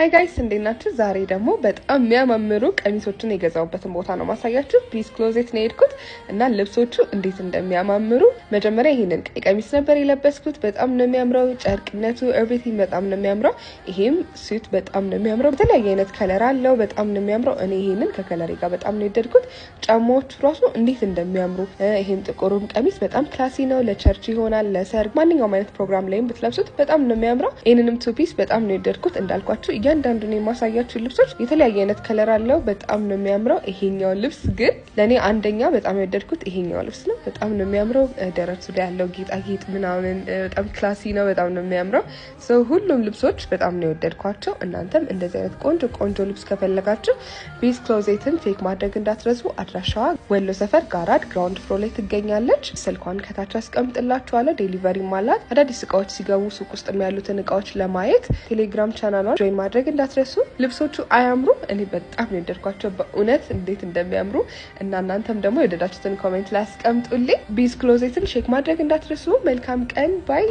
Hi guys፣ እንዴት ናችሁ? ዛሬ ደግሞ በጣም የሚያማምሩ ቀሚሶችን የገዛሁበትን ቦታ ነው ማሳያችሁ። Beez Closet ነው የሄድኩት እና ልብሶቹ እንዴት እንደሚያማምሩ። መጀመሪያ ይሄንን ቀይ ቀሚስ ነበር የለበስኩት። በጣም ነው የሚያምረው፣ ጨርቅነቱ everything በጣም ነው የሚያምረው። ይሄም suit በጣም ነው የሚያምረው። የተለያየ አይነት color አለው። በጣም ነው የሚያምረው። እኔ ይሄንን ከ color ኤ ጋር በጣም ነው የወደድኩት። ጫማዎቹ ራሱ እንዴት እንደሚያምሩ። ይሄም ጥቁሩም ቀሚስ በጣም classy ነው። ለ church ይሆናል፣ ለሰርግ፣ ማንኛውም አይነት ፕሮግራም ላይም ብትለብሱት በጣም ነው የሚያምረው። ይህንንም two piece በጣም ነው የወደድኩት። እንዳልኳችሁ እያንዳንዱን የማሳያችሁ ልብሶች የተለያየ አይነት color አለው። በጣም ነው የሚያምረው። ይሄኛው ልብስ ግን ለእኔ አንደኛ በጣም የወደድኩት ይሄኛው ልብስ ነው። በጣም ነው የሚያምረው። ደረቱ ላይ ያለው ጌጣጌጥ ምናምን በጣም classy ነው። በጣም ነው የሚያምረው። So ሁሉም ልብሶች በጣም ነው የወደድኳቸው። እናንተም እንደዚህ አይነት ቆንጆ ቆንጆ ልብስ ከፈለጋችሁ Beez Closet ን check ማድረግ እንዳትረሱ። አድራሻዋ ወሎ ሰፈር ጋራድ ground floor ላይ ትገኛለች። ስልኳን ከታች አስቀምጥላችኋለሁ። Delivery ም አላት። አዳዲስ እቃዎች ሲገቡ ሱቅ ውስጥ ያሉትን እቃዎች ለማየት ቴሌግራም ቻናሏን join ማድረግ እንዳትረሱ። ልብሶቹ አያምሩም? እኔ በጣም ነው የወደድኳቸው በእውነት እንዴት እንደሚያምሩ። እና እናንተም ደግሞ የወደዳችሁትን comment ላይ አስቀምጡልኝ። Beez Closet ን check ማድረግ እንዳትረሱ። መልካም ቀን፣ bye።